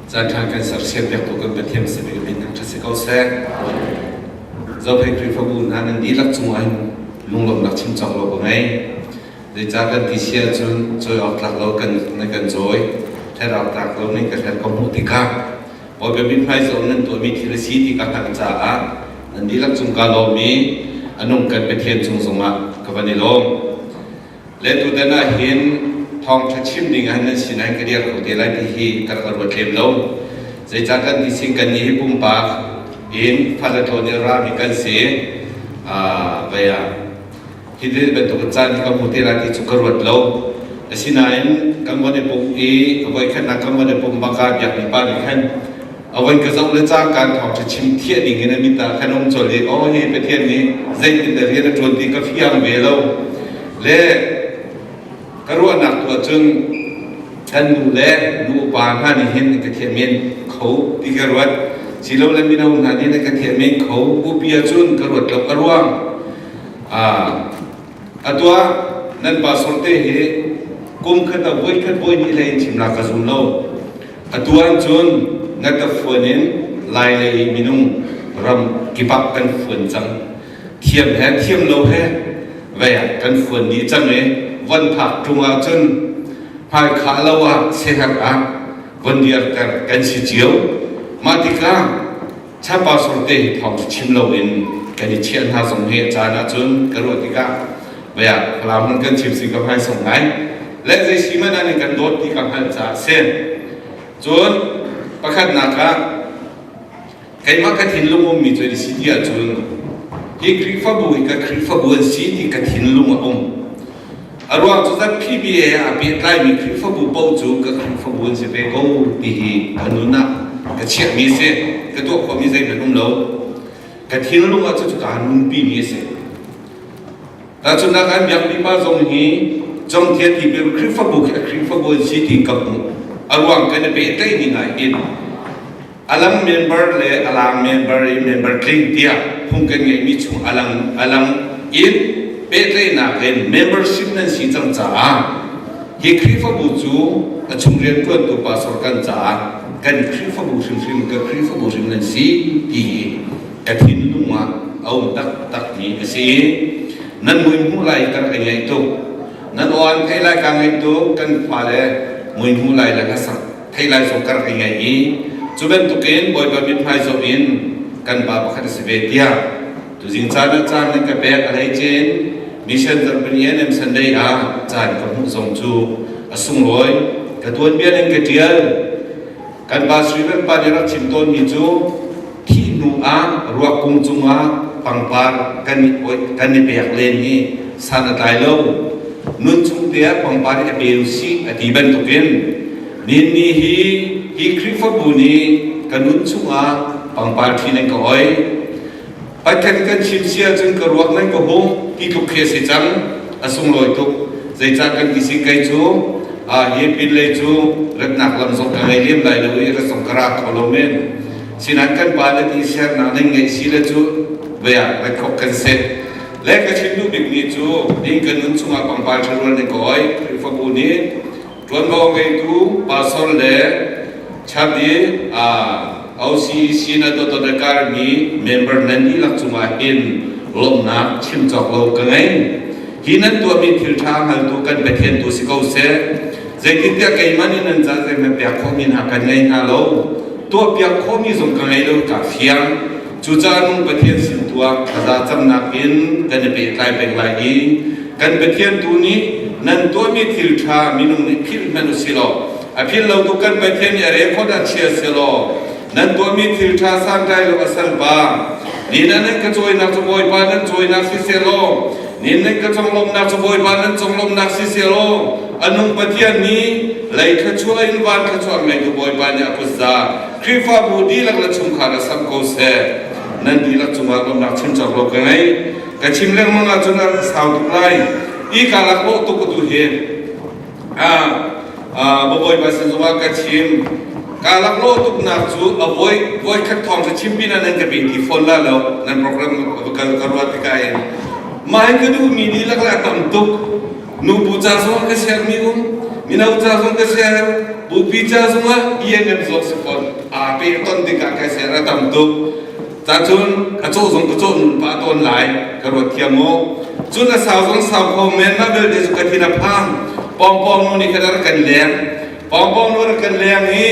Caan kan sersiam piaktu kan Pathian simi min thangṭhat si ko seh. Zophei Khrihfabu hna nan dihlak cungah hin lunglawmhnak chim cawk lo ka ngei. Zeicah kan ti si ahcun cawi awk tlak lo kan na kan cawi, hler awk tlak lo nih ka hler ka hmuh tikah Bawipa mithmai zoh nan tuahmi thil a si ti ka hngalh caah nan dihlak cung kaa lawm i a nung kan Pathian cung zongah ka van i lawm. Le tutan ah hin thawngṭha chim ding ah nan sinah hin ka dir kho te lai ti hi ka rak ruat lem lo. Zeicah kan ti sin kan nih hi pumpak in fale tlawn i rami kan si. Vei ah hi ti bantuk caan hi ka hmu te lai ti cu ka ruat lo. Asinain kan von i pumh i a voikhatnak kan von i pumh bak ah biakmi pa nih khan A voi ka zoh le cangka thawngṭha chim thiah ding in a mit ah khan um colh i aw hi Pathian nih zeitin dah rian a ṭuan ti ka fiang ve lo. Le ka ruahnak tu ahcun kan nu le nu upa hna nih hin ka thiah men kho ti ka ruat. Silole mino hna nih ka thiah men kho upi ahcun ka ruat lo a ruang. Atuah nan pastor te hi kum khat ah voi khat voi hnih hlei in chim la ka zum lo. Atu ahcun ngatafuan in Lai lei minung ram kipah kan fuan cang. Thiam he thiam lo he vei ah kan fuan dih cang i von phak ṭung ahcun hmaikhah lo ah siaherh ah von dirter kan si cio. Mah tikah chapasor te hi thawng chim loin kan i chiah hna zong hi a caan ahcun ka ruah tikah vei ah Falam hmun kan chim si ka hmaisong ngai. Le zei si hmanh ah nih kan dawt ti ka hngalh caah a si. Cun pakhatnak ah keimah ka thinlung ummi cu an si ti ahcun hi Khrihfabu hi ka Khrihfabu an si ti ka thinlung a um. A ruang cu zat PBA ah aa pehtlaimi Khrihfabu paoh cu ka Khrihfabu an si ve ko ti hi ka nun ah ka chiahmi a si. Ka tuah khawhmi zeihmanh um lo. Ka thinlung ah cucu kaa nunpimi a si. Tahchunhnak ah biakmi pa zong hi Congthia tipil Khrihfabu khi a Khrihfabu an si ti ka hmuh. A ruang kan i pehtlaih ning ah hin alang member le alang member i member tling tiah phung kan ngeihmi chung alang alang in pehtlaihnak in membership nan si cang caah hi Khrihfabu cu a chung rianṭuantu pastor kan caah kan Khrihfabu hrimhrim ka Khrihfabu hrim nan si ti hi ka thinlung ah a um taktakmi a si. Nan mui hmuh lai ka rak i ngaih tuk. Nan aw an theih lai kaa ngaih tuk. Kan fale mui hmuh lai le hlasak theih lai zong ka rak i ngaih i cu bantukin Bawipa mithmai zoh in kan pa pakhat a si ve tiah tuzing caan ah caan nan ka pek a hleice in mission zarhpini NM Sunday ah caan ka hmuh zong cu a sunglawi ka tuanbia in ka ṭial kan pa Sri Van pa nih rak chim tawnmi cu thih hnu ah ruak kung cungah pangpar kan i kan i pek len hi san a tlai lo nun chung te ah pangpar i a pe usih a ti bantukin Ninni hi hi Khrihfabu nih ka nun chungah pangpar ṭhi nan ka oi. Pathian kan chim si ahcun ka ruak nan ka hung ti tluk khi a si cang. A sunglawi tuk. Zeicah kan ti si kei cu hi pinlei cu ratnak lam zong ka ngei lem lai lo i rat zong ka ra kho lo men. Sinan kan pa le ti sernak nan ngeih si le cu vei ah rat khawk kan si. Le ka chim duh bikmi cu ding ka nun chungah pangpar ṭharual nan ka oi. Khrihfabu nih Ṭuanvo ngeitu pastor le chap i OCEC na dawtawt mi member nan dihlak cungah hin lawmhnak chim cawk lo ka ngei. Hi nan tuahmi thil ṭha hngaltu kan Pathian tu si ko seh. Zeitintiah keimah nih nan ca zeihmanh pek khawhmi hna kan ngei hna lo. Tuahpiak khawhmi zong ka ngei lo ka fiang. Cucaah nung Pathian sin tu ah thlaza camnak in kan i pehtlai peng lai i kan Pathian tu nih nan tuahmi thil ṭha minung nih philh hmanh u si law a philh lotu kan Pathian nih a record ah chia seh law nan tuahmi thil ṭha santlai lo a salpa ni nan ka cawinak cu Bawipa nan cawinak si seh law ni nan ka conglawmhnak cu Bawipa nan conglawmhnak si seh law a nung Pathian nih lei thluachuah in van thluachuah ngeitu Bawipa nih a kutza Khrihfabu dihlak le chungkhar a samh ko seh. Nan dihlak cungah lawmhnak chim cawk lo ka ngei. Ka chim lengmang ahcun a sau tuk lai. I ka lak lawh tuk tu hi. Bawipa sin zongah ka chim. Ka lak lawh tuknak cu a voi voi khat thawng ka chim pinah nan ka pe ti fawn la lo. Nan program ka ka ruat tikah in. Mah hi ka duhmi dihlak le a tam tuk. Nubu ca zong ka sermi um. Mino ca zong ka share, bupi ca zongah ENM zong si fawn. Aa pe ton tikah ka share a tam tuk. Cacun ka cawh zong ka cawh nun pah tawn lai ka ruat thiam mu. Cun a sau zong sau kho men mah belte cu ka thin a phang. Pawngpawng nu nih khan a rak kan leng. Pawngpawng nu a rak kan leng i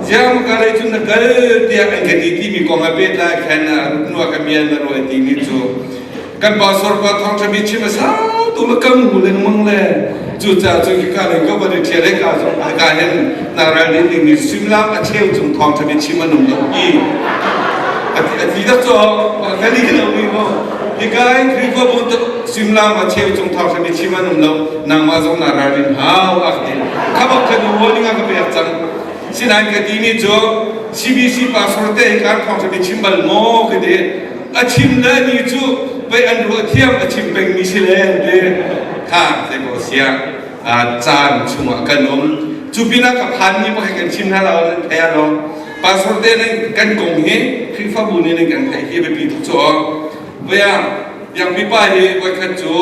ziang ka lei cun na kal tiah an ka ti timi kong a pehtlai khan nua ka mian na ruai timi cu kan pastor pa thawngṭha mi chim a sau tu ma kam hu lengmang le cucaah cu hika lei ka van i ṭhial hika zong hika hin na ral din ding mi suimilam a cheu cung thawngṭha mi chim an um lo i a ti dak cu ka ni lo mi mo hika in Khrihfabu suimilam a cheu cung thawngṭha mi chim an um lo nangmah zong na ral din hau a ti khabak kha nu warning a ka pek cang sinain ka ti mi cu CBC pastor te hika thawngṭha mi chim bal maw ka ti a chim le ni cu pei an ruah thiam a chim pengmi si le ti kha zei sia caan chungah kan um cu pinah ka phanmi pakhat kan chim hna lo nan thei lo pastor te nan kan kong hi Khrihfabu nih nan kan theih hi biapi tuk cu voia biakpi pa hi voikhat cu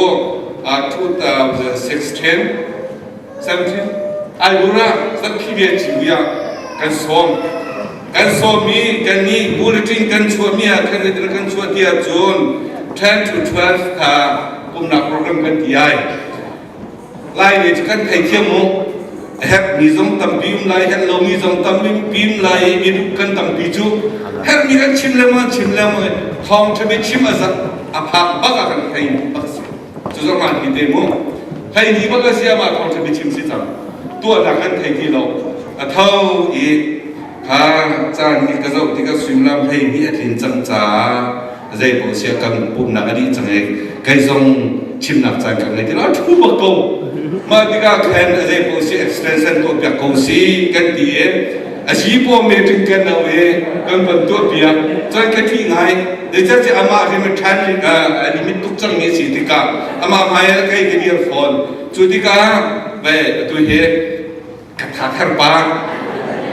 2016 17 Aibura zatphi ve ciu ah kan sawm kan sawmmi kan nih bulletin kan chuahmi ah khan zeitin kan chuah ti ahcun 10 to 12 kha pumnak program kan ti ai lai le cu kan thei thiam mu a herhmi zong tampi um lai herh lomi zong tampi um lai i kan tampi cu herhmi kan chim lengmang chim lengmang thawng ṭha chim a a phak bak ah kan thei bak si Cu zong ah ti te mu. Hlei ni bak a si ama thawng ṭha biachim si cang. Tuahnak kan thei ti lo. A tho i kha caan hi ka zoh tikah suimilam hlei hnih a tlin cang caah zei paoh sia kan pumnak a dih cang i kei zong chimnak caan ka ngei ti lo. A ṭhu bak ko. Mah tikah khan a zei paoh si extension tuah piak ko si kan ti i a si paw meeting kan no i kan van tuah piak. Cun ka ṭih ngai. Zeicahtiah amah hrim ṭhan a limit tuk cangmi a si tikah amah hmai ah kei ka dir fawn. Cu tikah ve atu hi ka tha ther pa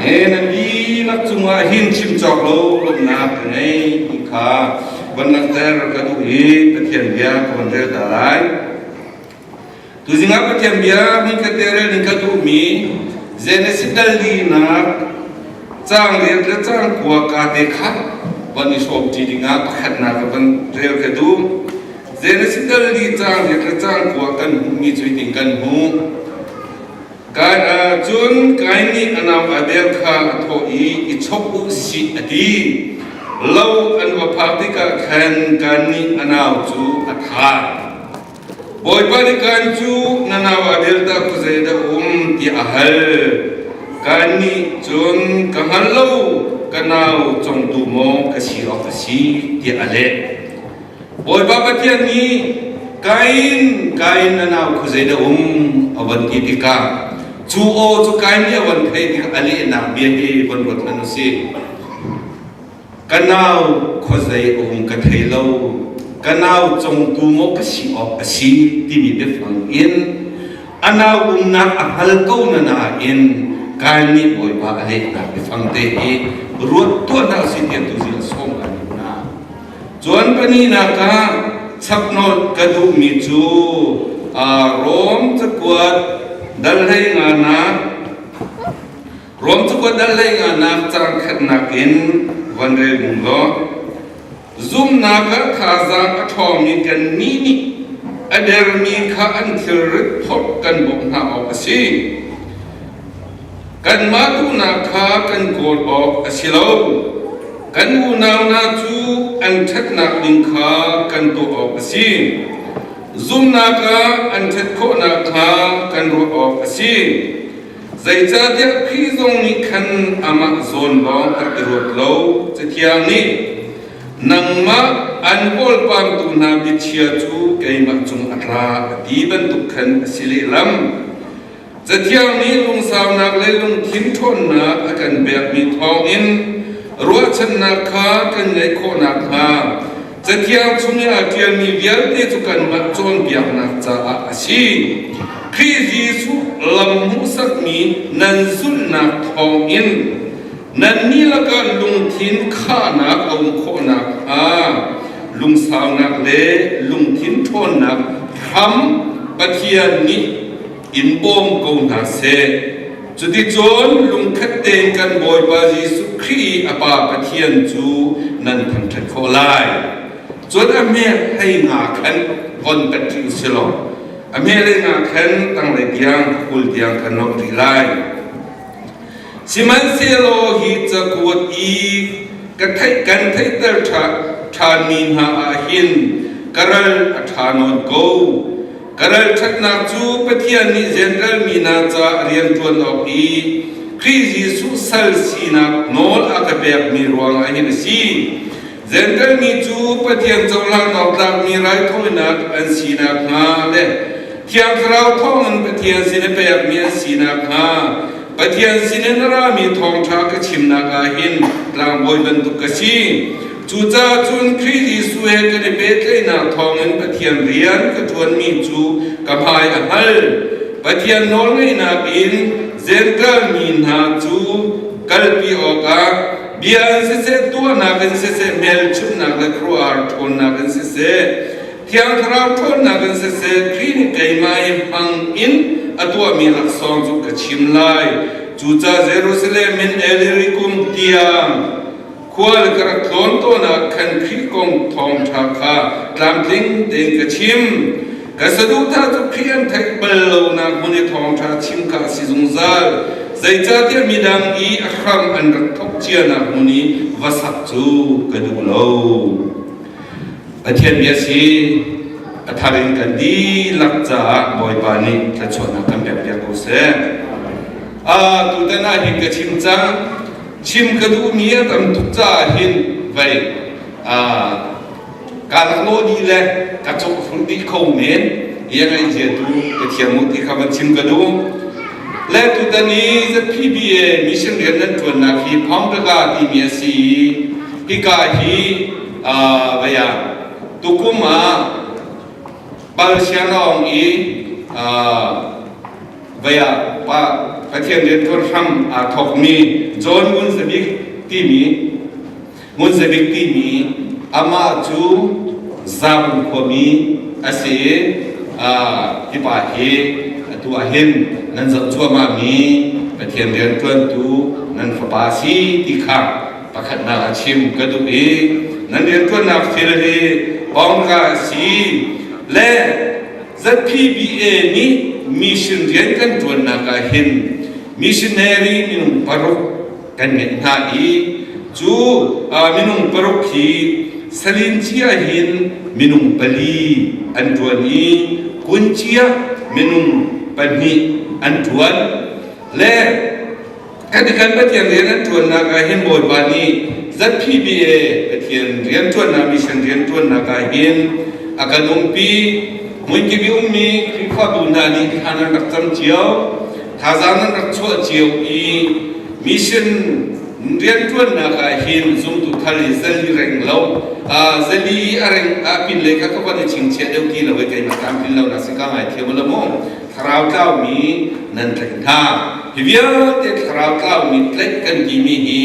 he nan dihlak cungah hin chim cawk lo lawmhnak ka ngei ti kha van langhter ka duh i Pathian bia ka van rel ta lai. Tuzing ah Pathian bia hmun khat te rel in ka duhmi Genesis dal linak caang riat le caang kua ka te kha van i hrawm ṭi dingah pakhatnak ka van rel ka duh. Genesis dal li caang riat le caang kua kan hmuhmi cu hitin kan hmuh. Cun Kain nih a nau Abel kha a thawh i i chok u sih a ti. Lo an va phak tikah khan Kain nih a nau cu a thah. Bawipa nih Kain cu na nau Abel tah khuazei dah um tiah a hal. Kain nih cun ka hngal lo, ka nau congtu maw ka si awk a si tiah a leh. Bawipa Pathian nih Kain, Kain na nau khuazei dah um a van ti tikah cu aw cu Kain nih a van theih tikah a lehnak bia hi van ruat hmanh u sih. Ka nau khuazei a um ka thei lo, ka nau congtu maw ka si awk a si timi biafang in a nau umnak a hngal ko na nain Kain nih Bawipa a lehnak biafang te hi ruat tuah hna usih tiah tuzing a sawm kan duh hna. Cun pahnihnak ah chapnawn ka duhmi cu Rom cakuat dal hlei nganak Rom cakuat dal hlei nganak caang khatnak in van rel ning law zumnak ah thazaang a ṭhawngmi kannih nih a dermi kha an thilrit phorh kan bawmh hna awk a si. Kanmah duhnak kha kan kawl awk a si lo. Kan unau hna cu an ṭhatnak ding kha kan tuah awk a si. Zumnak ah an ṭhat khawh nakhnga kan ruah awk a si. Zeicahtiah Khrih zong nih khan amah zawn lawng a rak i ruat lo. Cathiang nih, Nangmah an kawlpangtu hna biachia cu keimah cung a tla a ti bantuk khan a si lehlam. Cathiang nih lungsaunak le lungthin ṭhawnnak a kan pekmi thawngin ruahchannak kha kan ngeih khawh nakhnga Cathiang chung i aa ṭialmi vialte cu kanmah cawnpiaknak caah a si. Khrih Jesuh lam hmuhsakmi nan zulhnak thawngin nannih lakah lungthin khahnak a um khawh nakhnga lungsaunak le lungthin ṭhawnnak hram Pathian nih. In bawm ko hna seh. Cuticun lungkhat tein kan Bawipa Jesuh Khrih i a Pa Pathian cu nan thangṭhat khawh lai. Cun a hme hlei nga khan von pet rih u si law a hme hlei nga khan tanglei tiang kul tiang khan lawmh rih lai. Sihmanhsehlaw hi cakuat i ka theih kan theihter ṭhanmi hna ah hin ka ral a ṭha nawn ko. Ka ralṭhatnak cu Pathian nih Jentail mi hna ca rianṭuan awk i Khrih Jesuh sal sinak nawl a ka pekmi ruangah hin a si. Jentail mi cu Pathian cohlan awk tlakmi raithawinak an si nakhnga le Thiang Thlarau thawngin Pathian sin i pekmi an si nakhnga Pathian sinin a rami thawngṭha ka chimnak ah hin tlangbawi bantuk ka si. Cucaah cun Khrih Jesuh he kan i pehtlaihnak thawngin Pathian rian ka ṭuanmi cu ka hmai a hngal. Pathian nawlngeihnak in Jentail mi hna cu kalpi awkah bia in siseh, tuahnak in siseh, hmelchunhnak le khuaruahhar ṭhawnnak in siseh, Thiang Thlarau ṭhawnnak in siseh, Khrih nih keimah i hmang in a tuahmi laksawng cu ka chim lai. Cucaah Jerusalem in Illyricum tiang khual ka rak tlawn tawn ah khan Khrih kong thawngṭha kha tlamtling tein ka chim. Ka saduhthah cu Khrih an theih bal lonak hmun i thawngṭha chim kha a si zungzal. Zeicahtiah midang i a hram an rak thawk cianak hmun i va sak cu ka duh lo. Pathian bia si a thar in kan dihlak caah Bawipa nih thluachuahnak kan pekpiak ko seh. Tutan ah hin ka chim cang. Chim ka duhmi a tam tuk caah hin vei kaa laklawh dih le ka cawhhrulh dih kho men i a ngaihzia tu ka thiam u ti kha van chim ka duh. Le tutan i ZPBA mission rian nan ṭuannak hi Phongtaga timi a si i hika hi vei ah tukum ah Balsianawng i vei ah pa Pathian rianṭuan hram aa thawkmi John Ngun Zabik timi Ngun Zabik timi amah cu Zabu khuami a si i hi pa hi atu ah hin nan zoh cuahmahmi Pathian rianṭuantu nan fapa si ti kha pakhatnak a chim ka duh i nan rianṭuannak thil hi bawngka a si le ZPBA nih mission rian kan ṭuannak ah hin missionary minung paruk kan ngeih hna i cu minung paruk hi salin cia hin minung pali an ṭuan i kuncia minung pahnih an ṭuan le Kan Pathian rian an ṭuannak ah hin Bawipa nih ZPBA Pathian rianṭuannak mission rianṭuannak ah hin a kan umpi. Hmunkip i ummi Khrihfabu hna nih thla nan rak cam cio, thazaang nan rak chuah cio i mission rianṭuannak ah hin zumtu thar i zali reng lo, zali a reng a pin lei kha ka van i chingchiah deuh ti lo i keimah tlamtlin lo na si ka ngaithiam u la mu. Thlarau tlaumi nan tlaih hna. Hi vialte thlarau tlaumi tlaih kan timi hi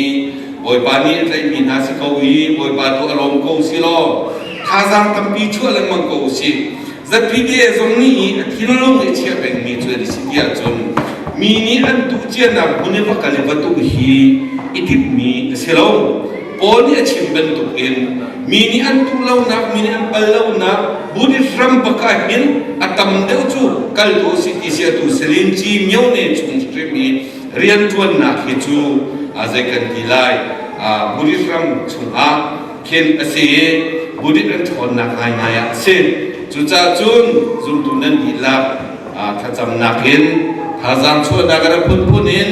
Bawipa nih a tlaihmi hna si ko i Bawipa tu a lawm ko si law thazaang tampi chuah lengmang ko usih. ZPDA zong nih a thinlung i chiah pengmi cu an si ti ahcun mi nih an tuh cianak hmun i va kal i va tuh hi i timhmi a si lo. Paul nih a chim bantuk in mi nih an tuh lonak, mi nih an pal lonak Buddhist ram bak ah hin a tam deuh cu kal tu si ti si atu Selinci myone chung hrim i rianṭuannak hi cu zei kan ti lai Buddhist ram chungah khin a si i Buddhist an ṭhawnnak ngaingai ah a si. Cucaah cun zumtu nan dihlak thlacamnak in thazaang chuahnak in a phunphun in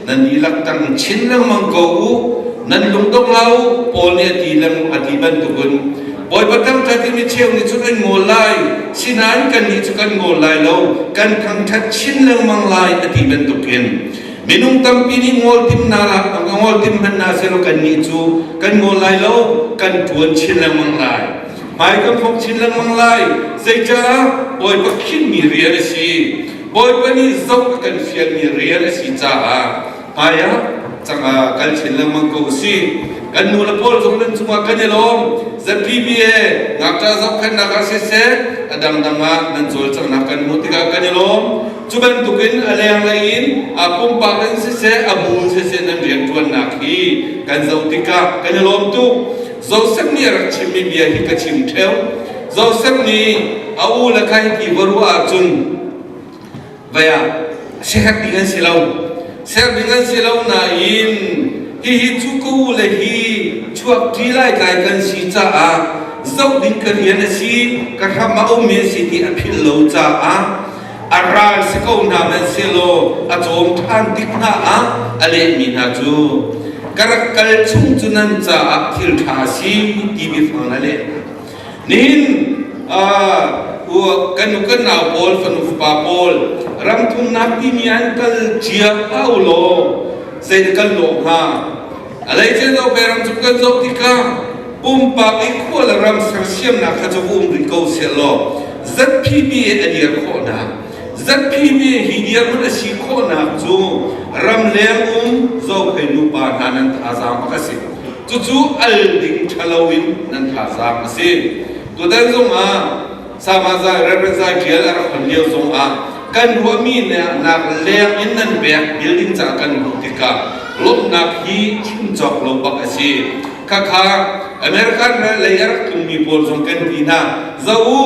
nan dihlak tang chin lengmang ko u nan lungdong hlah u Paul nih a ti leng a ti bantukin Bawipa thangṭhat i micheu nih cun an ngawl lai sinain kannih cu kan ngawl lai lo kan thangṭhat chin lengmang lai a ti bantukin minung tampi nih ngawl tim na ngawl tim hmanh na selaw kannih cu kan ngawl lai lo kan ṭuan chin lengmang lai Hmai kan fong chin lengmang lai. Zeicah Bawipa khinmi rian a si. Bawipa nih zoh a kan fialmi rian a si caah hmai ah cang ah kal chin lengmang ko usih. Kan nu le pawl zong nan cungah kan i lawm. ZPBA ngakṭah zohkhenhnak ah siseh a dangdang ah nan cawlcanghnak kan hmuh tikah kan i lawm. Cu bantukin a lenglei in a pumpak in siseh a bu in siseh nan rianṭuannak hi kan zoh tikah kan i lawm tuk. Joseph nih a rak chimmi bia hi ka chim ṭheo. Joseph nih a u le kha hiti va ruah ahcun vai ah siaherh ding an si lo. Serh ding an si lo nain hihi cu ka u le hi chuak ṭi lai tlai kan si caah zoh ding ka rian a si, ka hram a ummi a si ti a philh lo caah a ral si ko hna hmanhsehlaw a cawm ṭhan tik hna ah a lehmi hna cu ka rak kal chung cu nan caah thil ṭha a si ti biafang a leh hna. Nihin kan nu kan nau pawl fanu fapa pawl ramthumnak timi an kal cia hau law zei na kal lawh hnga? A leice zoh ve ram cu kan zoh tikah pumpak i khua le ram sersiamnak kha cu um rih ko sehlaw ZPB a dir khawhnak ZPB hi dirhmun a si khawhnak cu ramleng um zophei nupa hna nan thazaang bak a si. Cucu al ding ṭhalo in nan thazaang a si. Tutan zongah Sama Zai Reverend Zai Ṭial a rak hon lio zongah kan ruahmi nak leng in nan pek building ca kan hmuh tikah lawmhnak hi chim cawk lo bak a si. Khakha American lei a rak tlungmi pawl zong kan ti hna. Zo u,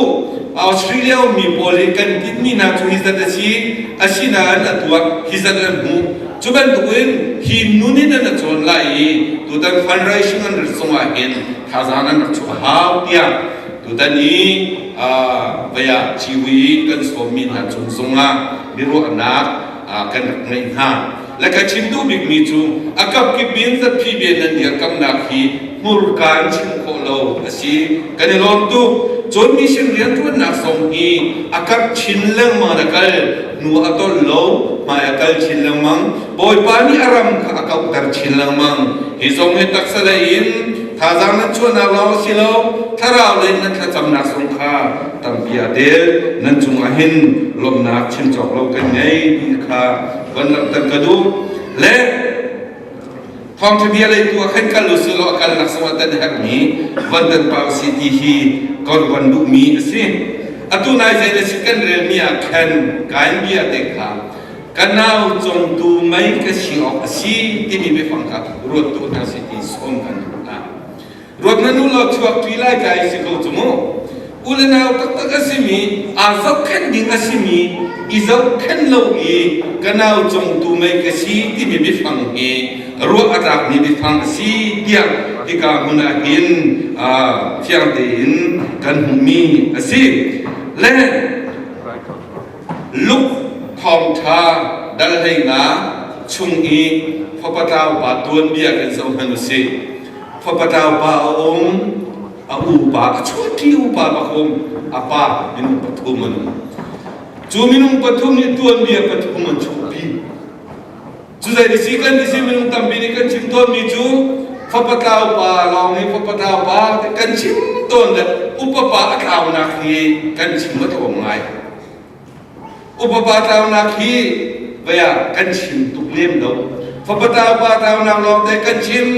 Australia ummi pawl hi kan tinhmi hna cu hi zat a si, asinain a tuah hi zat an hmuh. Cu bantukin hi nun in an cawn lai i tutan fundraising an rat zongah hin thazaang an rak chuah hau tiah tutan i vaya civui kan sawmmi hna cung zongah biaruahnak kan rak ngeih hna. Le ka chim duh bikmi cu a kapkip in zatphi bia nan dirkamnak hi hmurka in chim khawh lo a si. Kan i lawm tuk. Cun mission rianṭuannak zong hi a karh chin lengmang a kal. Hnu a tolh lo, hmai a kal chin lengmang. Bawipa nih a ram kha a kauhter chin lengmang. Hi zong hi taksa lei in thazaang nan chuahnak lawng a si lo, thlarau lei in nan thlacamnak zong kha tampi a tel. Nan cungah hin lawmhnak chim cawk lo kan ngei ti kha van langhter ka duh. Le thawngṭha bia lei tu ah khan kal u sih law a kalnak zongah tan herhmi van tan pa u sih ti hi kan van duhmi a si. Atu nai zei na si kan relmi ah khan kain bia te kha ka nau congtu mei ka si awk a si timi biafang kha ruat tu hna si ti sawm kan duh hna. Ruat na nu law chuak ṭi lai kai si ko cu mu. U le nau taktak a simi, aa zohkhenh ding a simi, i zohkhenh lo i ka nau congtu mei ka si timi biafang hi ruah a tlakmi biafang a si tiah hika hmun ah hin fiang tein kan hmuhmi a si. Le Luke thawngṭha dal hleinga chung i fapa tlau pa tuanbia kan zoh hmanh u sih. Fapa tlau pa a um, a upa a chuahṭi upa bak um, a pa minung pathum an um. Cu minung pathum nih tuanbia pathum an chuahpi. Cu zei si kan ti si minung tampi nih kan chim tawnmi cu fapa tlau pa lawng hi fapa tlau pa kan chim tawn le upa pa a tlaunak hi kan chim a tlawm ngai. Upa pa tlaunak hi vaya kan chim tuk lem lo. Fapa tlau pa tlaunak lawng te kan chim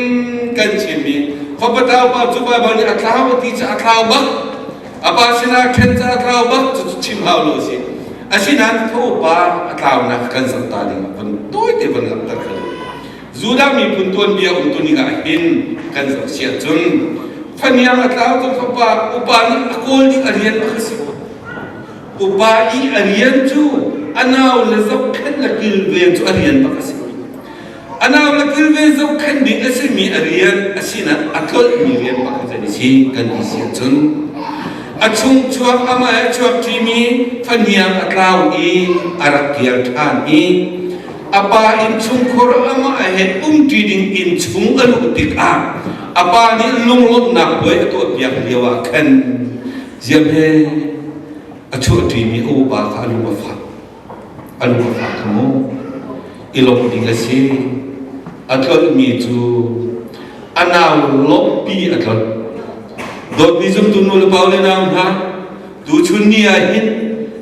kan chim i fapa tlau pa cu Baibal nih a tlau a ti cu a tlau bak. A pa sinah ṭhen cu a tlau bak cu chim hau lo a si. Asinain fapa a tlaunak kan zoh ta ding ah van tawite van langhter kha duh. Judah miphun tuanbia umtuning ah hin kan zoh si ahcun faniang a tlau cu fapa upa nih a kawl ding a rian bak a si. Upa i a rian cu a nau le zohkhenh le kilven cu a rian bak a si. A nau le kilven zohkhenh ding a simi a rian a sinak a tlolhmi rian pakhat an si kan ti si ahcun a chungchuak amah he chuak ṭimi fahniang a tlau i a rak kir ṭhan i a pa innchungkhur amah he umṭi ding innchung a luh tikah a pa nih lunglawmhnak puai a tuahpiak lio ah khan ziam he a chuahṭimi a upa kha a lung a fak. A lung a fak mu. I lawmh ding a si. A tlolhmi cu a nau lawmhpi a tlolh. Dawtmi zumtu nu le pa le nau hna, tuchun ni ah hin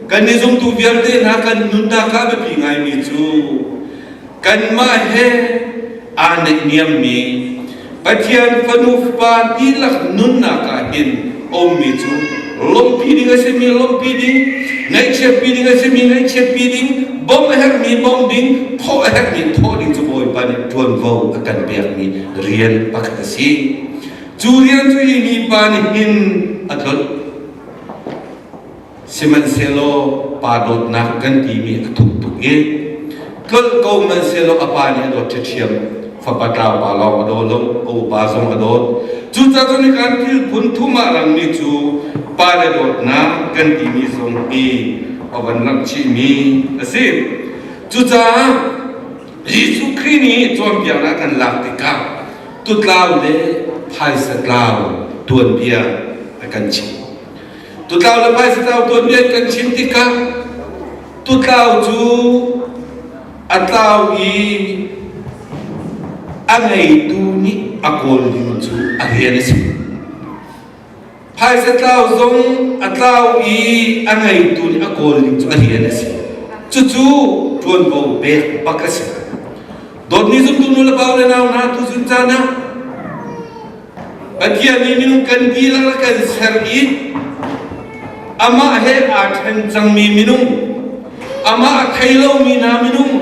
kan i zumtu vialte hna kan nunnak ah biapi ngaimi cu kanmah he aa neihniammi. Pathian fanu fapa dihlak nunnak ah hin ummi cu lawmhpi ding a simi lawmhpi ding, ngaihchiatpi ding a simi ngaihchiatpi ding, bawmh a herhmi bawmh ding, thawh a herhmi thawh ding cu Bawipa nih ṭuanvo a kan pekmi rian pakhat a si. Cu rian cu hi mipa nih hin a tlolh. Sihmanhsehlaw pa dawtnak kan timi a thuk tuk i tlolh ko hmanhsehlaw a pa nih a dawt ṭhiamṭhiam. Fapa tlau pa lawng a daw lo, a upa zong a dawt. Cucaah cun kan thil phun thum ah rangmi cu pale dawtnak kan timi zong hi a van langh chihmi a si. Cucaah Jesuh Khrih nih cawnpiaknak kan lak tikah tutlau le phaisa tlau tuanbia a kan chimh. Tutlau le phaisa tlau tuanbia kan chim tikah tutlau cu a tlau i a ngeitu nih a kawl ding cu a rian a si. Phaisa tlau zong a tlau i a ngeitu nih a kawl ding cu a rian a si. Cucu ṭuanvo pek bak a si. Dawtmi zumtu nu le pa le nau hna tuzun caan ah Pathian nih minung kan dihlak a kan ser i amah he aa ṭhen cangmi minung, amah a thei lomi hna minung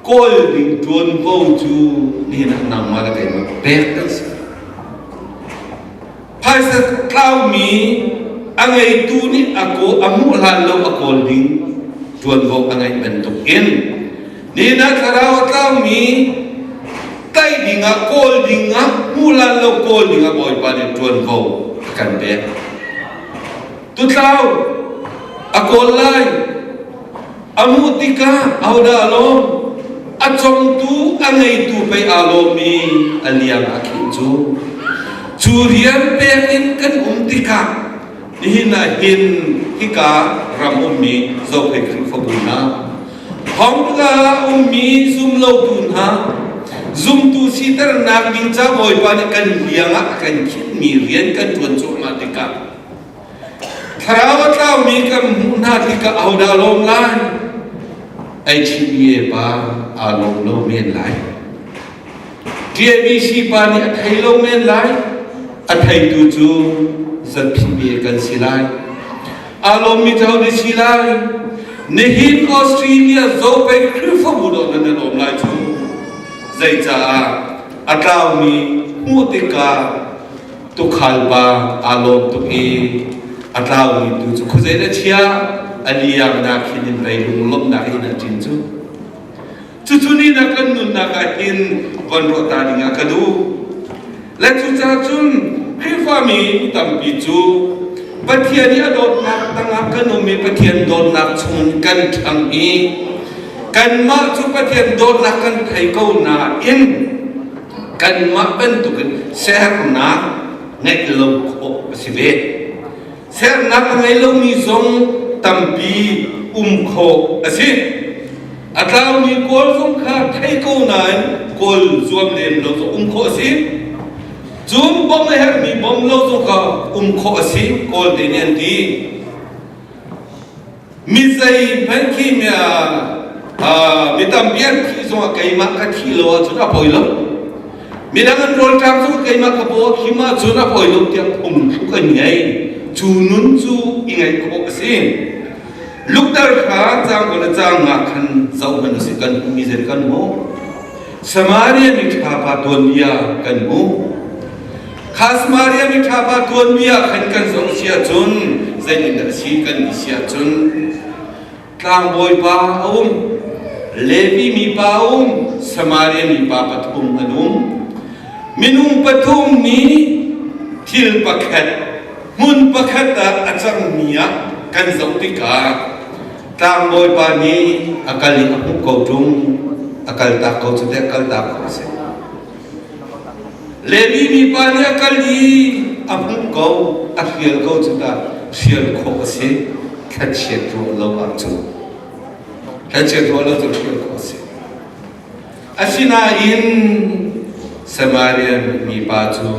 kawl ding ṭuanvo cu nihin ah nangmah le keimah pek kan si. Phaisa tlaumi a ngeitu nih a kawl a hmuh hlan lo a kawl ding ṭuanvo a ngeih bantuk in nihin ah thlarau a tlaumi tlaih dingah kawl dingah hmuh hlan lo kawl dingah Bawipa nih ṭuanvo a kan pek. Tutlau a kawl lai A hmuh tikah ahodah a lawm? A congtu, a ngeitu pei aa lawm i a liang a khinh cu. Cu rian pek in kan um tikah nihin ah hin hika ram ummi Zophei Khrihfabu hna, Hongga ummi zumlotu hna, zumtu siternak ding ca Bawipa nih kan liang ah a kan khinhmi rian kan ṭuan cuahmah tikah Thlarau a tlaumi kan hmuh hna tikah ahodah a lawm lai? HBA pa aa lawm lo men lai. TABC pa nih a thei lo men lai. A theitu cu ZPBA kan si lai. Aa lawmmi cu hodah si lai? Nihin Australia Zopei Khrihfabu dawh nan lawm lai cu. Zeicaah a tlaumi hmuh tikah Tuukhal pa aa lawm tuk i a tlaumi tu cu khuazei dah chia a liangnak hin in pei lunglawmhnak in a ṭin cu. Cucu ni na kan nunnak ah hin von ruah ta ding ah ka duh. Le cucaah cun Khrihfami tampi cu Pathian i a dawtnak tangah kan um i Pathian dawtnak chung kan ṭhang i kanmah cu Pathian dawtnak kan thei ko nain kanmah bantukin sernak ngeih lo khawh a si ve. Sernak a ngei lomi zong tampi um khawh a si. A tlaumi kawl zong kha thei ko nain kawl zuam lem lo zong um khawh a si. Cun bom a herhmi bom lo zong kha um khawh a si, kawl te nih an ti. Mi zeihmanh khi mi tampi an thih zongah keimah ka thih lo ahcun a poi lo. Midang an rawlṭam zong keimah ka paw a khim ahcun a poi lo tiah phungthluk an ngei. Cu nun cu i ngaih khawh a si. Lukter kha caang kul le caang nga khan zoh hmanh usih kan hmuhmi zei kan hmuh. Samaria miṭha pa tuanbia kan hmuh. Kha Samaria miṭha pa tuanbia khan kan zoh si ahcun zeitindah a si kan ti si ahcun tlangbawi pa a um, Levi mipa a um, Samaria mipa pathum an um. Minung pathum nih thil pakhat hmun pakhat ah a cangmi ah kan zoh tikah tlangbawi pa nih a kal i a hmuh ko ṭung, a kaltak ko cu teh kaltak ko a si. Levi mipa nih a kal i a hmuh ko, a hrial ko cu tah hrial khawh a si. Thlachiat ruah lo ahcun. Thlachiat ruah lo cu hrial khawh a si. Asinain Samaria mipa cu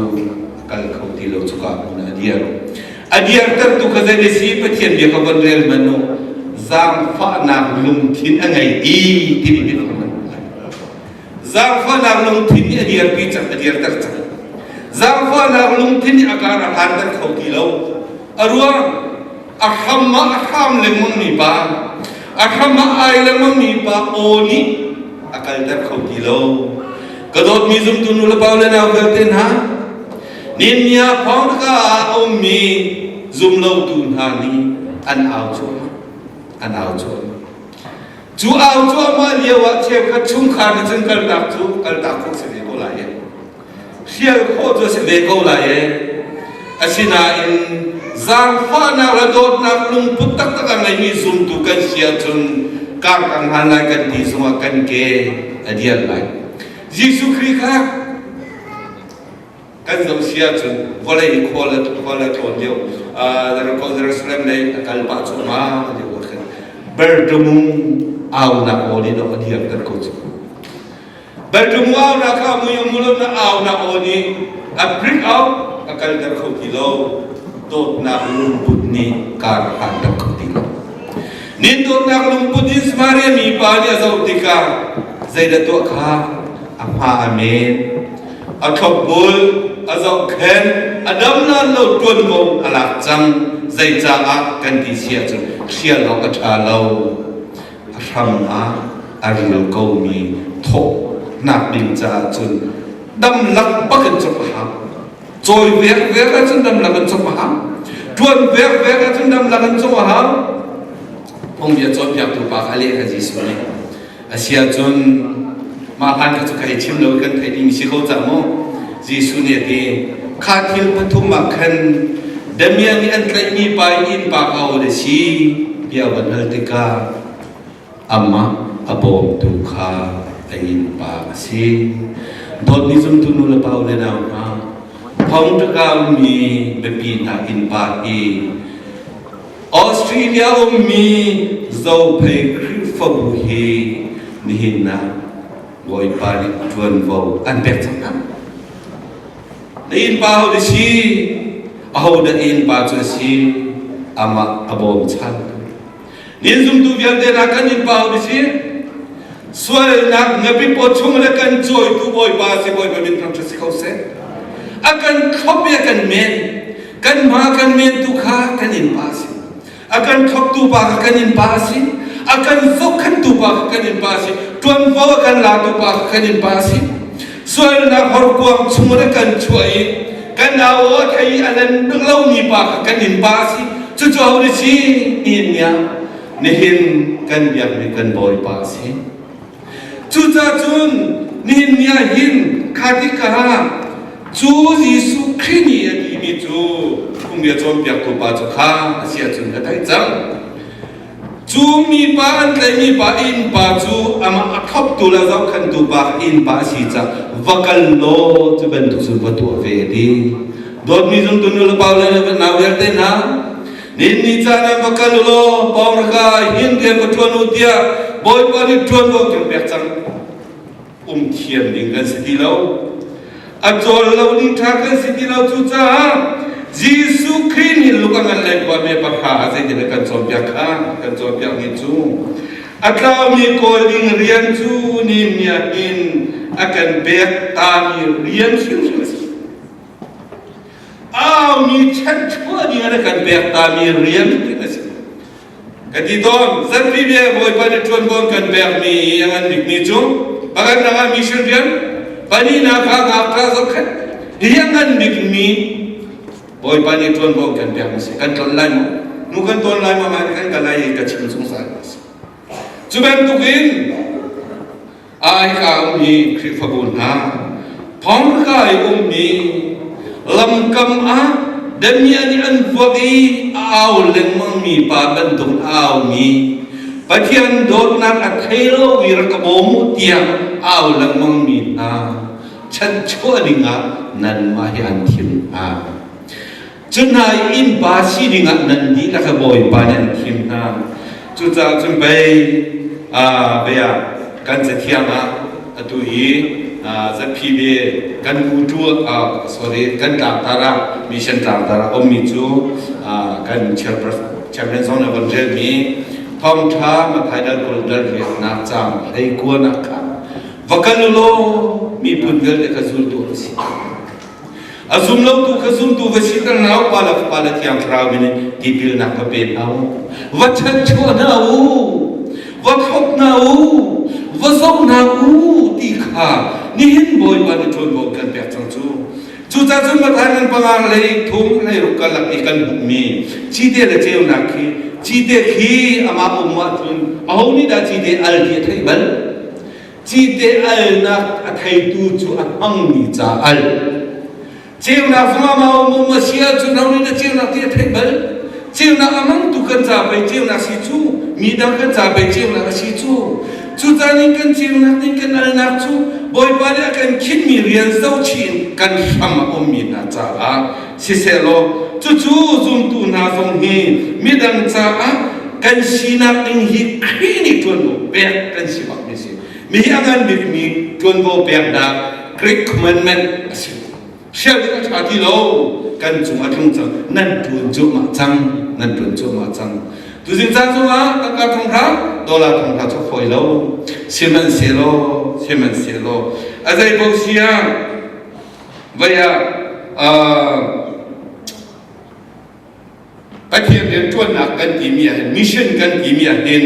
a kal kho ti lo cuka hmun ah a dir. A dirtertu kha zei si Pathian bia ka von rel man u zaangfahnak lungthin a ngei i timi biafang nan hmuh lai. Zaangfahnak lungthin nih a dirpi cang, a dirter cang. Zaangfahnak lungthin nih a kar a hlanter kho ti lo. A ruang a hram ah a hram lengmang mi pa, a hram ah ai lengmang mi pa aw nih a kalter kho ti lo. Ka dawtmi zumtu nu le pa le nau vialte hna, Ninnia thawngtha ah a ummi zumlotu hna nih an au cuahmah. An au cuahmah. Cu au cuahmah lio ah cheukhat chungkhar nih cun kaltak cu kaltak khawh si ve ko lai e. Hrial khawh cu a si ve ko lai e. Asinain zaangfahnak le dawtnak lungput taktak a ngeimi zumtu kan si ahcun kar kan hlan lai kan ti zongah kan ke a dial lai. Jesuh Khrih kha kan zoh si ahcun vawlei khual khual a tlawn lio Jerusalem lei a kal pah cuahmah lio ah khan Bertamu aunak aw nih a dirter ko cu. Bertamu aunak kha mui mulo na aunak aw nih a break out a kalter kho ti lo. Dawtnak lungput nih kar a hlanter kho ti lo. Nin dawtnak lungput in Samaria mi pa nih a zoh tikah zeidah tuah kha a hma a men a thlopbul, a zohkhenh, a dam lan lo ṭuanvo a lak cang. Zeicaah kan ti si ahcun hrial awk a ṭha lo. A hram ah a ril komi thawhnak ding caah cun damlak bak in cawk a hau. Cawi vek vek ahcun damlak in cawk a hau. Ṭuan vek vek ahcun damlak in cawk a hau. Phungbia cawnpiaktu pa kha leh kha Jesuh nih Asiahcun mah hlan kha cu ka hei chim lo kan theih ding si ko cang mu. Jesuh nih a ti, kha thil pathum ah khan damiah nih an tlaihmi pa i innpa kha aw a si tiah van hal tikah amah a bawmtu kha a innpa a si. Dawtmi zumtu nu le pa u le nau hna, thongṭaka ummi biapi hna innpa hi Australia ummi Zophei Khrihfabu hi nihin ah Bawipa nih ṭuanvo an pek cang hna. Na innpa ho dah si? Aho dah innpa cu a si? Amah a bawmchan. Nin zumtu vialte hna kan innpa ho dah si? Sualnak ngapi paw chung le kan cawitu Bawipa si Bawipa min thangṭhat si ko seh. A kan thlop i a kan men. Kan hma kan mentu kha kan innpa a si. A kan thloptu pa kha kan innpa a si. A kan zohkhenhtu pa kha kan innpa a si. Ṭuanvo a kan latu pa kha kan innpa a si. Sualnak horkuang chung in a kan chuah i kan au a thei i a len bik lomi pa kha kan innpa a si. Cucu aho na si? Nihin ni ah nihin kan biakmi kan Bawipa a si. Cucaah cun nihin ni ah hin kha tikah cu Jesuh Khrih nih a timi cu phungbia cawnpiaktu pa cu kha a si ahcun ka theih cang. Cu mipa an tlaihmi pa innpa cu amah a thloptu le zohkhenhtu pa innpa a si caah va kal law cu bantuk cun va tuah ve a ti. Dawtmi zumtu nu le pa le nau vialte hna, Ninni caan ah va kal u law pawrka hin rian va ṭuan u tiah Bawipa nih ṭuanvo kan pek cang. Um thiam ding kan si ti lo. A cawl lo ding ṭha kan si ti lo cucaah Jesuh Khrih nih luk a ngan lai khua me pahra ah zeitin a kan cawnpiak kha kan cawnpiak ni cu a tlaumi kawl ding rian cu ni miak in a kan pek tami rian hrimhrim a si. Aumi chanchuah ding ah na kan pek tami rian a si. Ka ti tawn, zanpi bia Bawipa nih ṭuanvo kan pekmi a ngan bikmi cu pakhatnak ah mission rian, pahnihnak ah ngakṭah zohkhenh. Hi a ngan bikmi Bawipa nih ṭuanvo kan pekmi si. Kan tlon lai maw? Nu kan tawn lai maw? Mai kan kal lai i ka chim zungzal a si. Cu bantukin Aika ummi Khrihfabu hna, thongka i ummi lamkam ah damiah nih an vuak i a au lengmangmi pa bantuk a aumi Pathian dawtnak a thei lomi rak ka bawm u tiah a au lengmangmi hna chanchuah dingah nanmah hi an thim hna. Cu hna i innpa si dingah nan dihlak a Bawipa nih an thim hna. Cucaah cun pei bei ah kan cathiang ah atu hi zatphi ve kan utu sorry kan tlangtar ah mission tlangtar ah ummi cu kan chairman zong nih von relmi thawngṭha Matthai dal 20 dal riatnak caang 19 nak kha. Va kal u law miphun vialte kha zultu an si. A zum lotu kha zumtu va siter hna u, Pa le Fapa le Thiang Thlarau min in tipilnak va pe hna u. Va chanchuah hna u, va thlop hna u, va zoh hna u ti kha nihin Bawipa nih ṭuanvo kan pek cang cu. Cucaah cun Matthai ngan panga lei thum lei ruk karlak i kan hmuhmi cite le ceunak khi cite khi amah um ahcun aho nih dah cite al ti a theih bal? Cite alnak a theitu cu a hmangmi ca al. Ceunak zong amah um um a si ahcun aho nih dah ceunak ti a theih bal? Ceunak a hmangtu kan ca pei ceunak si cu, mi dang kan ca pei ceunak a si cu. Cucaah nih kan ceunak nih kan alnak cu Bawipa nih a kan khinhmi rian zohchih in kan hram a ummi hna caah sisehlaw cucu zumtu hna zong hi midang caah kan sinak ding hi Khrih nih ṭuanvo pek kan si bakmi a si. Mi hi a ngan bikmi ṭuanvo peknak Great Commandment a si. Hrial ding a ṭha ti lo. Kan cung a tlung cang. Nan ṭuan cuahmah cang. Nan ṭuan cuahmah cang. Tuzing caan zongah tangka thonghra, dollar thonghra cu fawi lo. Sihmanhsehlaw, sihmanhsehlaw, a zei paoh si ah, vei ah, Pathian rianṭuannak kan timi ah hin mission kan timi ah hin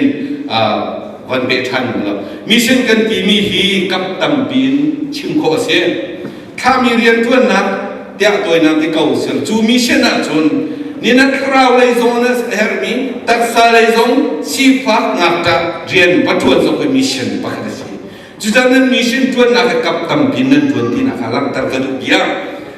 van peh ṭhan lo. Mission kan timi hi kap tampi in chim khawh a si. Thlahmi rianṭuannak tiah tawinak ti ko sir. Cu mission ahcun ni na thlarau lei zong na herhmi taksa lei zong sifak ngakṭah rian va ṭuan zong hi mission pakhat a si. Cucaah nan mission ṭuannak hi kap tampi nan ṭuan tinak kha langhter ka duh bia.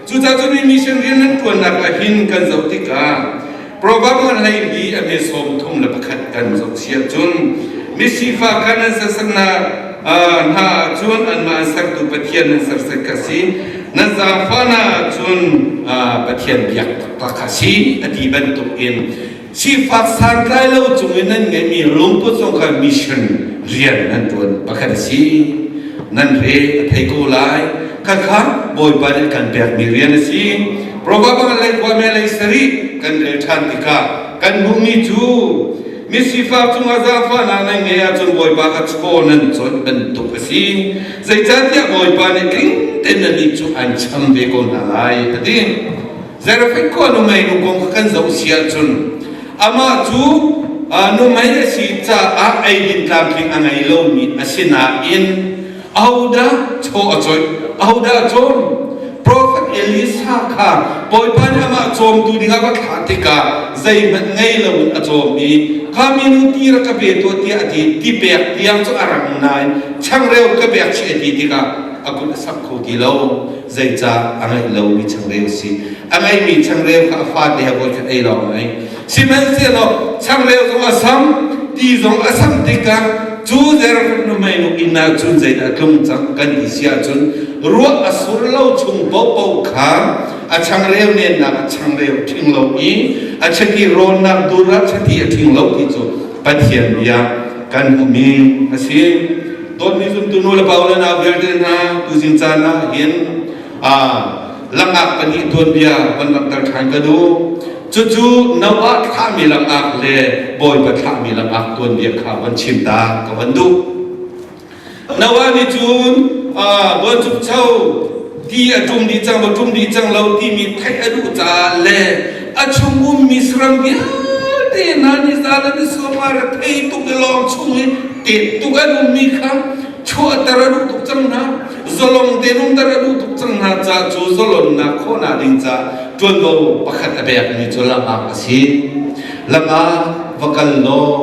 Cucaah cun hi mission rian nan ṭuannak ah hin kan zoh tikah Proverb ngan hleili a hme 31 kan zoh si ahcun misifak kha nan sersernak hna ahcun anmah an sertu Pathian nan serset kha si nan zaangfah hna ahcun Pathian biak taktak kha si a ti bantuk in Sifak santlai lo cung in nan ngeihmi lungput zong kha mission rian nan ṭuan pakhat a si. Nan re a thei ko lai. Khakha Bawipa nih kan pekmi rian a si. Proverb lei khua me lei sarih kan rel ṭhan tikah kan hmuhmi cu misifak cungah zaangfahnak nan ngeih ahcun Bawipa kha chaw nan cawnh bantuk a si. Zeicahtiah Bawipa nih tling tein nannih cu an cham ve ko hna lai a ti. Zarephath khua nuhmei nu kong kha kan zoh si ahcun amah cu nuhmei a si caah eidin tlamtling a ngei lomi a si nain ahodah chaw a coih ahodah a cawm Prophet Elisa kha Bawipa nih amah cawmtu dingah va thlah tikah zeihmanh ngei loin a cawm i kha minu ti rak ka pe tuah tiah a ti ti pek tiang cu a rang nain changreu ka pek chih a ti tikah a kut a sak kho ti lo zeicah a ngeih lomi changreu a si a ngeihmi changreu kha a fate he voikhat ei lawng a ngei sihmanhsehlaw changreu zong a sam ti zong a sam tikah cu Zarephath nuhmei nu inn ah cun zeidah a tlung cang kan ti si ahcun ruah a sur lo chung paohpaoh kha a changreu nennak a changreu ṭhing lo i a chiti rawnnak dur ah chiti a ṭhing lo ti cu Pathian bia kan hmuhmi a si. Dawtmi zumtu nu le pa le nau vialte hna tuzing caan ah hin langak pahnih tuanbia van langhter ṭhan ka duh. Cucu Noah thlahmi langak le Bawipa thlahmi langak tuanbia kha van chim ta ka van duh. Noah nih cun buanchukcho ti a ṭum dih cang maw ṭum dih cang lo timi theih a duh caah le a chung ummi saram vialte hna nih za le ni suam ah rethei tuk i lawng chung i tet tuk an ummi kha chuahter a duh tuk cang hna zalong tein umter a duh tuk cang hna ca cu zalonnak khawhnak ding ca ṭuanvo pakhat a pekmi cu langak a si langak va kal law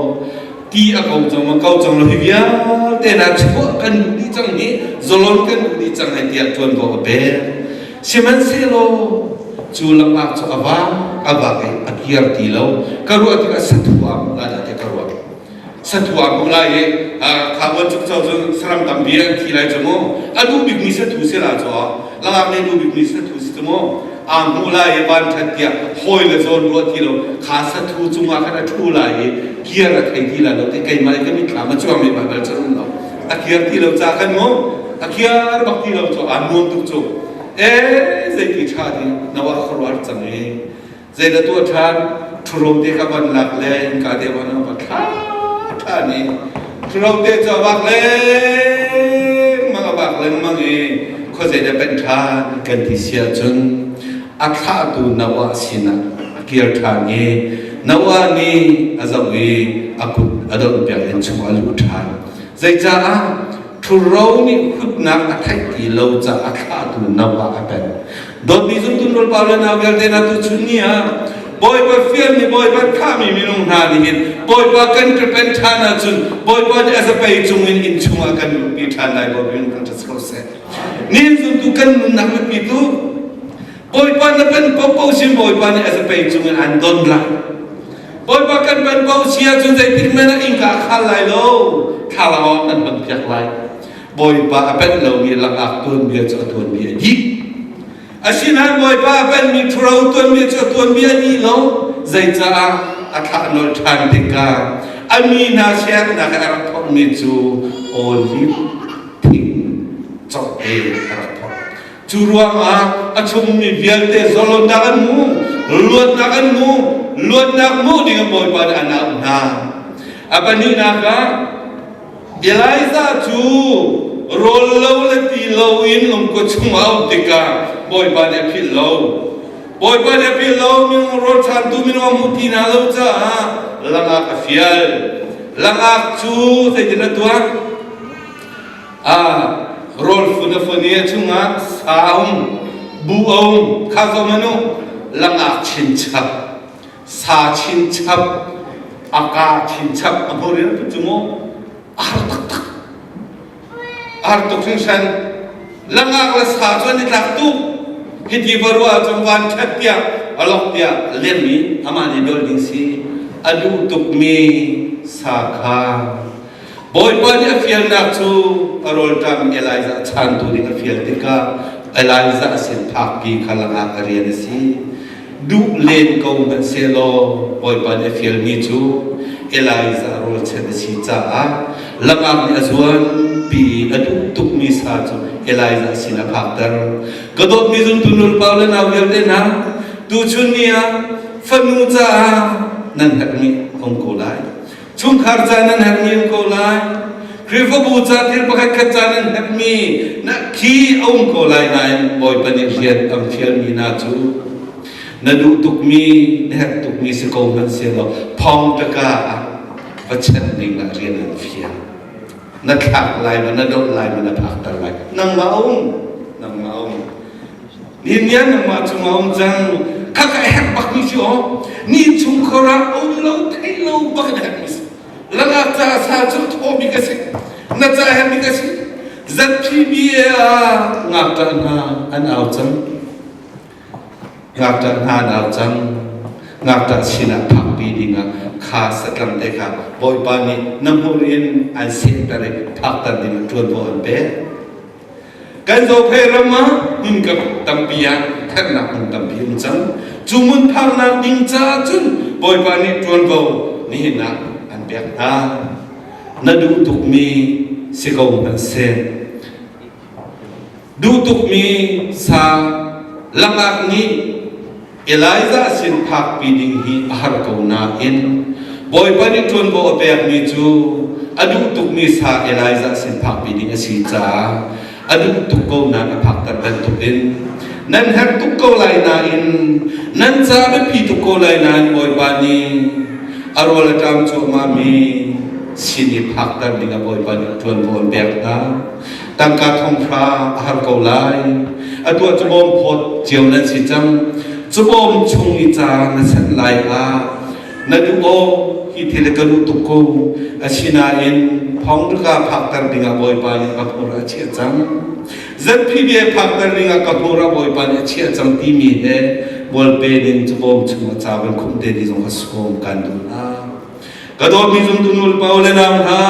ti a ko cang a ko cang lo hi vialte na chuah kan duh dih cang hi zalon kan duh dih cang hei tiah ṭuanvo a pek sihmanhsehlaw cu langak cu a vak a vak i a kir ti lo ka ruah tikah sathuam la dah tiah ka ruah sathu aa hmuh lai i kha buanchukcho cu saram tampi an thi lai cu mu a duh bikmi sathu si la cu langak nih duh bikmi sathu si cu mu aa hmuh lai i van ṭhat tiah hawi le zawn ruah ti lo kha sathu cungah khan a ṭhu lai i kiar a thei ti lai lo ti keimah i ka mitthlam a cuang mi bal cu um lo a kiar ti lo ca khan mu a kiar bak ti lo cu aa nuam tuk cu e zeiti ṭha ti nawa khuaruah cang i Zeidah tuah ṭhan? Ṭhuro te kha van lak le innka te van va thla ṭhan i ṭhuro te cu a vak lengmang a vak. vak lengmang i khuazei dah pen ṭhan kan ti si ahcun a thlahtu Noah sinah a kir ṭhan i Noah nih a zoh i a kut a donhpiak in chungah a luh ṭhan. Zeicaah ṭhuro nih hutnak a theih ti lo caah a thlahtu Noah a pen. Dawtmi zumtu nulepa le nau vialte hna tuchun ni ah Bawipa fialmi Bawipa thahmi minung hna nih hin Bawipa kan ṭapen ṭhan ahcun Bawipa nih a zapei cungin inn chungah kan luhpi ṭhan lai Bawipa in kan ṭhat ko seh. Nihin zumtu kan nunnak biapi tu Bawipa na pen paohpaoh sin Bawipa nih a zapei cungin an don lai. Bawipa kan pen paoh si ahcun zeitik hmanh ah innka a khal lai lo thlalangawng kan hon piak lai. Bawipa a pen lomi langak tuanbia cu a tuanbia a dih. Asinain Bawipa a penmi ṭhuro tuanbia cu a tuanbia a dih lo. Zeicaah a thlah nolh ṭhan tikah a mi hna siaknak a rak thawkmi cu oliv thing cawhte a rak thawk. Cu ruangah a chungmi vialte zalonnak an hmu, luatnak an hmu, luatnak hmuh ding in Bawipa nih an auh hna. A pahnihnak ah Elijah cu rawl lo le ti loin lungkua chungah a um tikah Bawipa nih a philh lo. Bawipa nih a philh lo, minung rawl ṭhantu minung a hmuh ti hna lo caah langak a fial. Langak cu zeitin a tuah? Ah, rawl fun a fun i a chungah sa a um, bu a um, kha zong an um, langak chinchap. Sa chinchap, a ka chinchap, a hmur in cu mu a har taktak. A har tuk hringhran. Langak le sa cu an i tlak tuk. Hiti va ruah ahcun van ṭhat tiah a lok tiah lemmi amah nih dol ding si. A duh tukmi sa kha Bawipa nih a fialnak cu a rawlṭam Elijah chantu ding a fial tikah Elijah a sin phakpi kha langak a rian a si. Duh len ko hmanh sehlaw Bawipa nih a fialmi cu Elijah rawlchan a si caah langak nih a zuanpi i a duh tukmi sa cu Elijah sin a phakter. Ka dawtmi zumtu nulepa le nau vialte hna, tuchun ni ah fanu caah nan herhmi a um ko lai. Chungkhar ca nan herhmi um ko lai. Khrihfabu ca thil pakhatkhat ca nan herhmi na khi a um ko lai nain Bawipa nih rian an fialmi hna cu na duh tukmi, na herh tukmi si ko hmanh sehlaw thawngṭaka ah va chanh ding ah rian an fial. Na thlak lai ma, na dolh lai ma, na phakter lai. Nangmah a um. Nangmah a um. Nihin nangmah cungah um cang. Khakha a herh bakmi si aw. Ni chungkhar ah um lo thei lo bak in herhmi si. Langak ca sa cu thawmi ka si. Na ca herhmi ka si. ZPBA ah ngakṭah hna an au cang. Ngakṭah hna an au cang. Ngakṭah sinah phakpi dingah kha satlam te kha Bawipa nih na hmur in an sehter i phakter dingah ṭuanvo an pek. Kan Zophei ram ah hmun tampi ah thannak hmun tampi um cang. Cu hmun phaknak ding caah cun Bawipa nih ṭuanvo nihin ah an pek hna. Na duh tukmi si ko hmanhseh. Duh tukmi sa langak nih Elijah sin phakpi ding hi a har ko nain Bawipa nih ṭuanvo a pekmi cu a duh tukmi sa Elijah sin phakpi ding a si caah a duh tuk ko nain a phakter bantukin nan herh tuk ko lai nain nan ca biapi tuk ko lai nain Bawipa nih a rawl a ṭam cuahmahmi sin i phakter ding ah Bawipa nih ṭuanvo an pek hna. Tangka thonghra a har ko lai. Atu ah cabawm phawt cio nan si cang. Cabawm chung i ca na sanh lai ah na duh aw hi thil ka duh tuk ko. Asinain phongka phakter dingah Bawipa nih ka hmur a chiah cang. ZPBA phakter dingah ka hmur ah Bawipa nih a chiah cang timi he bualpen in cabawm chung ah ca van khumh te ding zong kha sawm kan duh hna. Ka dawtmi zumtu nu le pa le nau hna,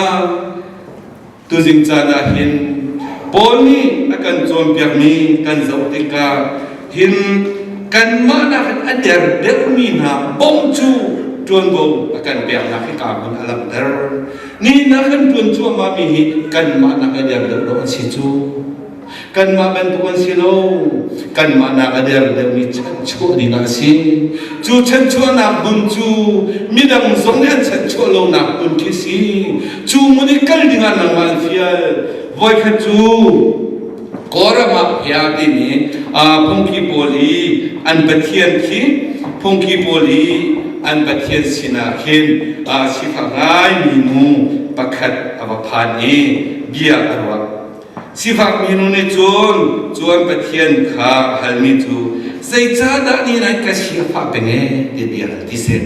Tuzing caan ah hin Paul nih a kan cawnpiakmi kan zoh tikah hin kanmah nakin a der deuhmi hna bawmh cu ṭuanvo a kan peknak hi ka hmun a langhter. Nihin ah kan ṭuan cuahmahmi hi kanmah nak a der deuh lo an si cu. Kanmah bantuk an si lo. Kanmah nak a der deuhmi chanchuah ding ah a si. Cu chanchuahnak hmun cu midang zong nih an chanchuah lonak hmun khi si. Cu hmun i kal ding ah nangmah an fial. Voikhat cu. Kawlram ah phia timi phungki pawl i an pathian khi phungki pawl i an pathian sinah khin sifak ngaimi nu pakhat a va phan i bia a ruah. Sifak minu nih cun cu an pathian kha a halmi cu zeicahdah ni nan ka sifah peng e ti bia hal ti si.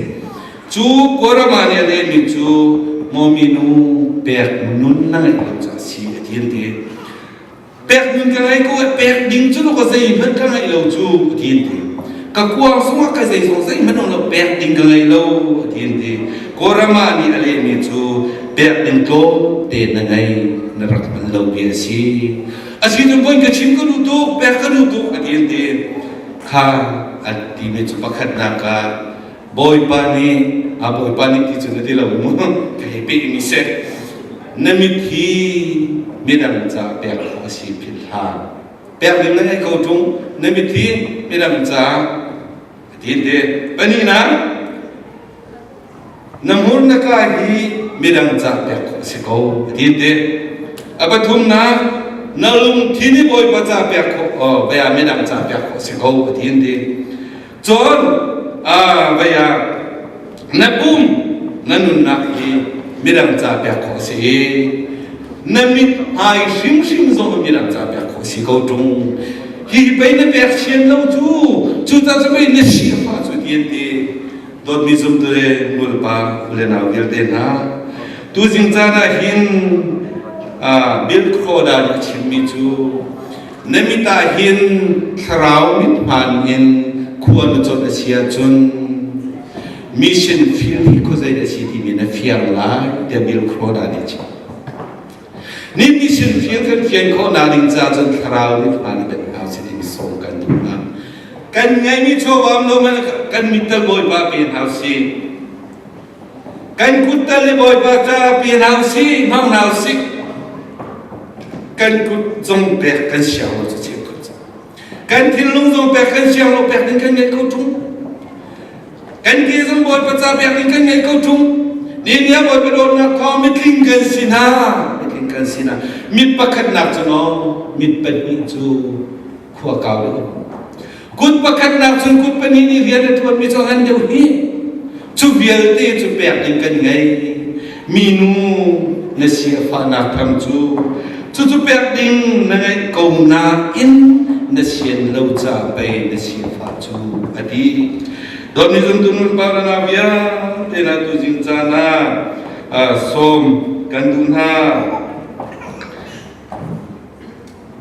Cu Kawlram ah nih a lehmi cu maw minu pek nun na ngeih lo caah si a ti an ti. Pek nun ka ngei ko pek ding cu ka zeihmanh ka ngeih lo cu a ti an ti. Ka kuang zongah ka zeizong zeihmanh um lo pek ding ka ngei lo a ti an ti. Kawlram ah nih a lehmi cu pek ding tlawmte na ngei na rak hman lo bia a si. A si tu pun ka chim ka duh tuk pek ka duh tuk a ti an ti. Kha a timi cu pakhatnak ah Bawipa nih a Bawipa nih ti cu na ti lo mu ka hei peh mi seh na mit hi midang ca pek khawh a si philh hlah pek ding na ngei ko ṭung na mit hi midang ca a ti te pahnihnak na hmur na ka hi midang ca pek khawh a si ko a ti te a pathumnak na lungthin hi Bawipa ca pek khawh oh, midang ca pek khawh a si ko a ti te Cun vei ah na pum na nunnak hi midang ca pek khawh a si i na mit hmai hrimhrim zong midang ca pek khawh a si ko ṭung. Hi pei na pek sian lo cu cucaah cu pei na sifah cu ti an ti. Dawtmi zumtu le nulepa u le nau vialte hna tuzing caan ah hin Bill Croda nih a chimmi cu Na mit ah hin thlarau mithmaan in khua na cawt a si ahcun mission field hi khuazei a si timi na fiang lai tiah Bill Croda nih a chim. Ni mission field kan fian khawhnak ding caah cun thlarau mithmaan a banh hna si timi sawm kan duh hna. Kan ngeimi chawvam lo man kan mit tal Bawipa pe hna usih. Kan kut tal le Bawipa ca pe hna usih, hmang hna usih. Kan kut zong pek kan siang lo cu cheukhat cu. Kan thinlung zong pek kan siang lo pek ding kan ngei ko ṭung. Kan ke zong Bawipa ca pek ding kan ngei ko ṭung. Ni nia Bawipa dawtnak thawng mitling kan si hna. Mitling kan si hna. Mit pakhatnak cu no, mit pahnih cu khua kau deuh. Kut pakhatnak cun kut pahnih nih rian a ṭuanmi cu a ngan deuh hi. Cu vialte cu pek ding kan ngei. Minu na si a fahnak tham cu cucu pek ding na ngeih ko nain na sian lo ca pei na si a fah cu a ti. Dawtmi zumtu nulepa le nau vialte na tuzing caan ah sawm kan duh hna.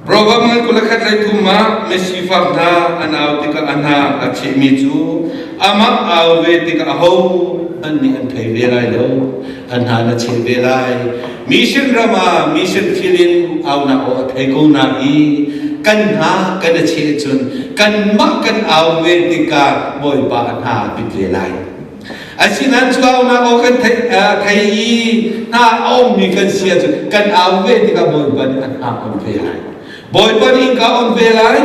Proverb ngan 21 lei thum ah misifak hna an au tikah a hna a chehmi cu amah au ve tikah aho hmanh nih an thei ve lai lo an hna na cheh ve lai mission ram ah mission thil in aunak aw a thei ko na i kan hna kan a cheh cun kanmah kan au ve tikah Bawipa a hna a pit ve lai Asinain cu aunak aw kan thei i hna a ummi kan si ahcun kan au ve tikah Bawipa nih a hna on ve lai. Bawipa nih innka on ve lai.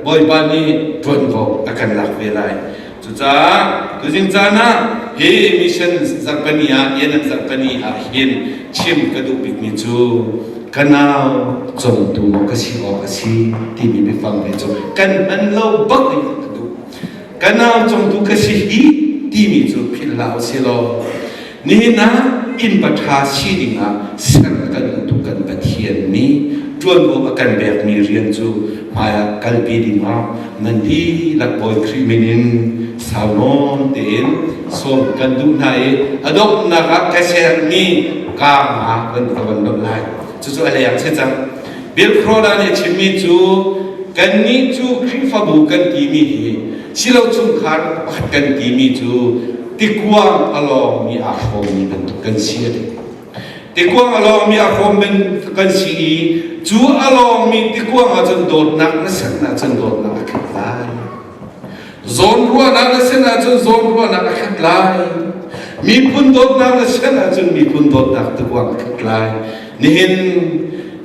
Bawipa nih ṭuanvo a kan lak ve lai. Cucaah tuzing caan ah hi mission zarhpani ah Yanam zarhpani ah hin chim ka duh bikmi cu ka nau cawmtu maw ka si awk a si timi biafang he cu kan hman lo bak in ka duh. Ka nau cungtu ka si hi timi cu philh hlah usih law nihin ah innpa ṭha si dingah ser kan duhtu kan Pathian nih ṭuanvo a kan pekmi rian cu hmaiah kalpi dingah nan dihlak Bawi Khrih min in sau nawn tein sawm kan duh hna i a donghnak ah ka sermi kaang ah kan ka van loh lai. Cucu a leng si cang. Bill Croda nih a chimmi cu kannih cu Khrihfabu kan timi hi silo chungkhar pakhat kan timi cu tikuang a lawngmi aa hrawmmi bantuk kan si a ti. Tikuang a lawngmi aa hrawm kan si i cu a lawngmi tikuang ahcun dawtnak na ser ahcun dawtnak a khat lai. Zawnruahnak na sin ahcun zawnruahnak a khat lai. Miphun dawtnak na sin ahcun miphun dawtnak tikuang a khat lai. Nihin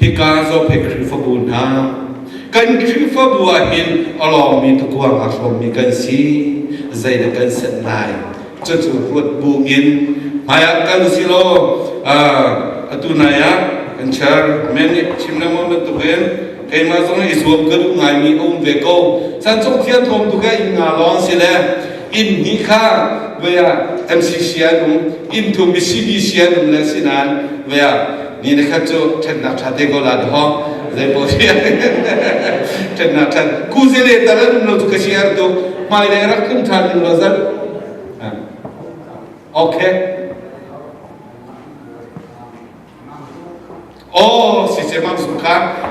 hika Zophei Khrihfabu hna kan Khrihfabu ah hin a lawngmi tukuang aa hrawmmi kan si zeidah kan set lai cucu ruat bu in hmaiah kal usih law atu nai ah kan chairman nih chim lengmang bantukin. Keimah zong i zuam ka duh ngaimi a um ve ko. San cung thian thawm tu ka inn nga lawng si le inn hnih kha vea MCC an um, inn thum i CBC an um le si nain vea ni na khat cu ṭhennak ṭha te ko la ho zei paoh si ṭhennak ṭhan ku zele tal an um lo cu ka share tuk hmailei rak tlung ṭhan ning lo zan. Okay. Oh, si se mang su kha.